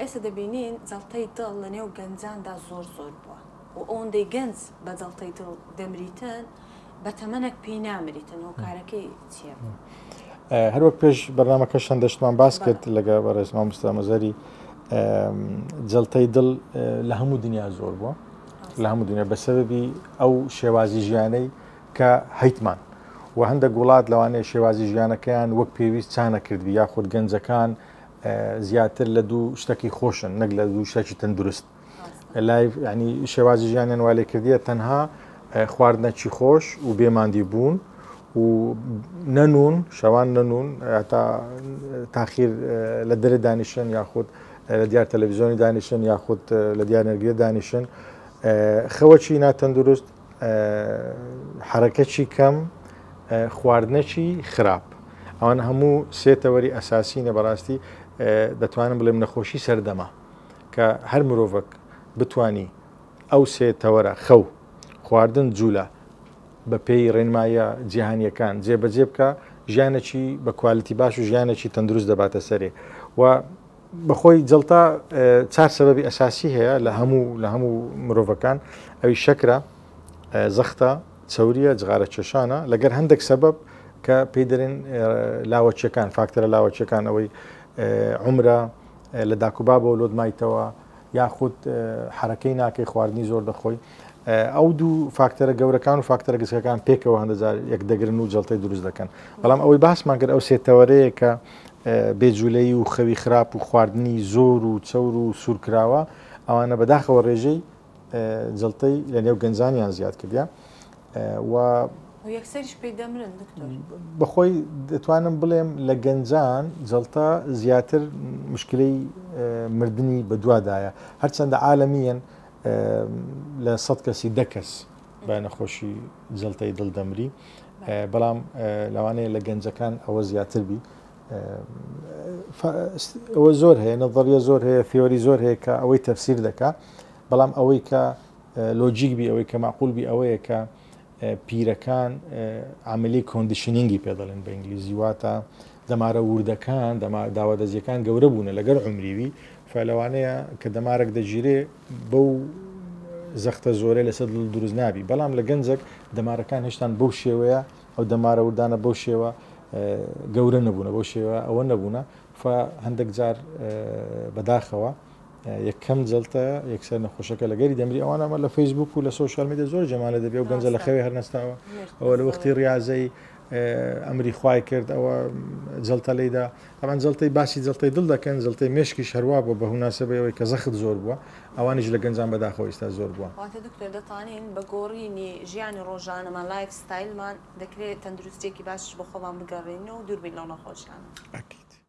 ئێستا دەبینین جەڵتەی دڵ لە نێو گەنجاندا زۆر زۆر بووە و ئەوەندەی گەنج بە جەڵتەی دڵ دەمریتن بە تەمەنەک پێی نامریتن هۆکارەکەی چییە؟ هەروەک پێش بەرنامەکەش هەندەشتمان باس کرد لەگە بەڕێز مامۆستا مەزەری جەڵتەی دڵ لە هەموو دنیا زۆر بووە لە هەموو دنیا بە سەبەبی ئەو شێوازی ژیانەی کە هەیتمان و هەندێک وڵات لەوانەیە شێوازی ژیانەکەیان وەک پێویست چانە کردبی یاخود گەنجەکان زیاتر لە دوو شتەکی خۆشن نەک لە دوو شتەکی تەندروست life ینی شێوازی ژیانیان وا لێ کردیە تەنها خواردنەکی خۆش و بێماندی بوون و نەنون شەوان نەنون تا تاخیر لە دەرێ دانیشن یاخود لە دیار تەلەڤیزیۆنی دانیشن یاخود لە دیار نەرگیرە دانیشن خەوەکی ناتەندروست حرەکەکی کەم خواردنەکی خراپ ئەوان هەموو سێ تەوەری ئەساسینە بەڕاستی دەتوانم بڵێم نەخۆشی سەردەمە کە هەر مرۆڤک بتانی ئەو سێ تەوەرە خەو خواردن جوولە بە پێی ڕێنماییە جیهانیەکان جێبەجێ بکە ژیانێکی بە quality باش و ژیانێکی تەندروست دەباتە سەرێ و بەخۆی جڵتە چار سەبەبی ئەساسی هەیە لە هەموو لە هەموو مرۆڤەکان ئەوی شەکرە زەختە چوریە جغارە کێشانە لەگەر هەندێک سەبەب کە پێی دەرێن لاوەچیەکان فاکتەرە لاوەچیەکان ئەوەی عمرە لە داکوبابەوە لۆت مایتەوە یاخود حرەکەی ناکەی خواردنی زۆر دەخۆی ئەو دوو فاکتەرە گەورەکان و فاکتەرە گچکەکان پێکەوە هەندەجار یەک دەگرن و جەڵتەی دروست دەکەن بەڵام ئەوەی باسمان کرد ئەو سێتەوەرەیە کە بێجوولەی و خەوی خراپ و خواردنی زۆر و چەور و سوورکراوە ئەوانە بەداخەوە ڕێژەی جەڵتەی لە نێو گەنجانیان زیاد کردیا و یەکسەریش پێی دەمرن دکتۆر. بەخۆی دەتوانم بڵێم لە گەنجان جەڵتە زیاتر مشکلەی مردنی بەدوادایە هەرچەندە عالەمیەن لە سە کەسی دە کەس بە نەخۆشی جەڵتەی دڵ دەمری بەڵام لەوانەیە لە گەنجەکان ئەوە زیاتر بی ئەوە زۆر هەیە نەظریە زۆر هەیە تیۆری زۆر هەیە کە ئەوەی تەفسیر دەکا بەڵام ئەوەی کە لۆجیک بی ئەوەی کە معقول بی ئەوەیە کە پیرەکان عملی conditioning ی پێ دەڵێن بە ئینگلیزی واتە دەمارە وردەکان داوا دەزیەکان گەورە بوونە لەگەر عمریوی فلەوانەیە کە دەمارێک دەگیرێ بەو زەختە زۆرە لەسەر دڵ دروست نابی بەڵام لە گەنجێک دەمارەکان هێشتان بەو شێوەیە ئەو دەمارە وردانە بەو شێوە گەورە نەبوونە بەو شێوە ئەوە نەبوونە ف هەندێک جار بەداخەوە یەکەم جەلتە یەکسەر نەخۆشەکە لەگەری دەمری ئەوان ئەمە لە فەیسبوک و لە social media زۆر جەمالە دەبێ و گەنجە لە خەوێ هەر نەستاوە ئەوە لە وەختی ڕاضەی ئەمری خوای کرد ئەوە جەلتە لێدا ئەمان جەلتەی باسی جەلتەی دڵ دەکەن جەلتەی مێشکیش هەروا بووە بە هوناسەبەی ئەوەی کە زەخت زۆر بووە ئەوانیش لە گەنجان بەداخەوە ئیستا زۆر بووە. واتە دکتۆر دەتوانین بە گۆڕینی ژیانی ڕۆژانەمان lifestyle مان دەکرێت تەندروستیەکی باشش بۆ خۆمان بگەڕێنین و دووربین لەو نەخۆشیانە. ئەکید.